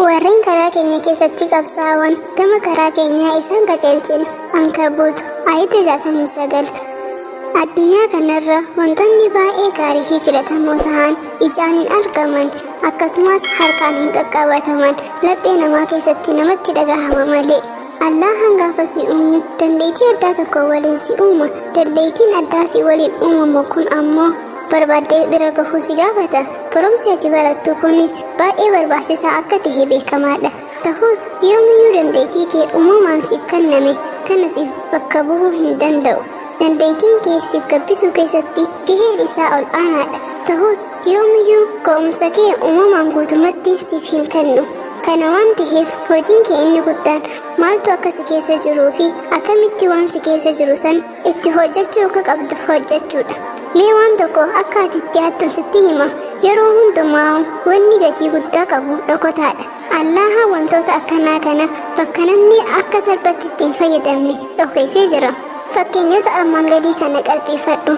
Warreen karaa keenya keessatti qabsaawan gama karaa keenyaa isaan qajeelchina. Ankabuut, Aayata 69. Addunyaa kanarra wantoonni baay'ee gaarii fi filatamoo tahan ijaan hin argaman, akkasumas harkaan hin qaqqabataman, laphee namaa keessatti namatti dhagahama malee. Allaahaan gaafa si uumu dandeeytii addaa tokko waliin si uuma. Dandeeytiin addaa si waliin uumamu kun ammoo barbaaddee bira gahuu si gaafata. Barumsi ati barattu kunis baay'ee barbaachisaa akka tahe beekamaadha. Tahus yoomiyyuu dandeeytii kee uumamaan siif kenname kana siif bakka bu'uu hin danda'u. Dandeeytiin kee siif gabbisuu keessatti gaheen isaa ol aanaadha. Tahus yoomiyyuu ga'umsa kee uumamaan guutumatti siif hin kennu. Kana waan taheef hojiin kee inni guddaan maaltu akka si keessa jiruu fi akkamitti waan si keessa jiru san itti hojjachuu akka qabdu hojjachuudha. Mee waan tokko akka ati itti yaaddu sitti hima. Yeroo hundumaa wanni gatii guddaa qabu dhokotaadha. Allaahaan wantoota akkanaa kana bakka namni akka salphatti itti hin fayyadamne dhokeessee jira. Fakkeenyota armaan gadii kana qalbiifadhu.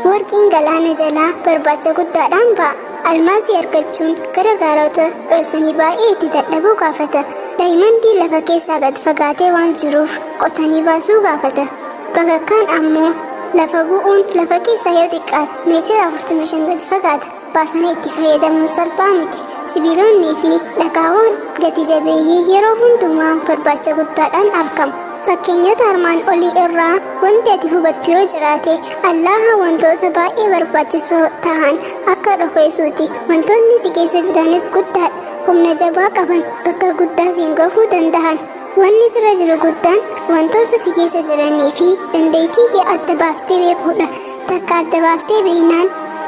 Warqiin galaana jalaa barbaacha guddaadhaan ba'a. Almaazii argachuun gara gaarota dhoysanii baay'ee itti dadhabuu gaafata. Daayimandiin lafa keessaa gad fagaatee waan jiruuf qotanii baasuu gaafata. Bakakkaan ammoo lafa bu'uun lafa keessaa yoo xiqqaate meetira 45 gad fagaata. Baasanii itti fayyadamuun salphaa miti. Sibiilonnii fi dhakaawwan gati jabeeyyii yeroo hundumaa barbaacha guddaadhaan argamu. Fakkeenyota armaan olii irraa wanti ati hubattu yoo jiraate, Allaaha wantoota baay'ee barbaachisoo tahan akka dhokeessuuti. Wantoonni si keessa jiranis guddaadha. Humna jabaa qaban, bakka guddaa siin gahuu dandahan. Wanni sirra jiru guddaan wantoota si keessa jiranii fi dandeettii kee adda baaftee beekuudha. Takka adda baaftee beeknaan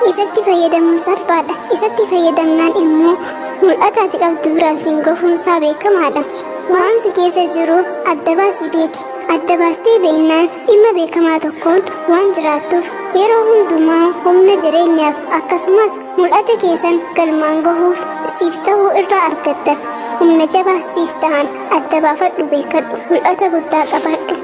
isatti fayyadamuun salphaadha. Isatti fayyadamnaan immoo mul'ata ati qabdu biraan siin gahuunsaa beekamaadha. Waan si keessa jiru adda baasii beeki. Adda baastee beeknaan dhimma beekamaa tokkoon waan jiraattuuf yeroo hundumaa humna jireenyaaf akkasumas mul'ata keessan galmaan gahuuf siif ta'uu irraa argatta. Humna jabaa siif ta'an adda baafadhu beekadhu. Mul'ata guddaa qabaadhu.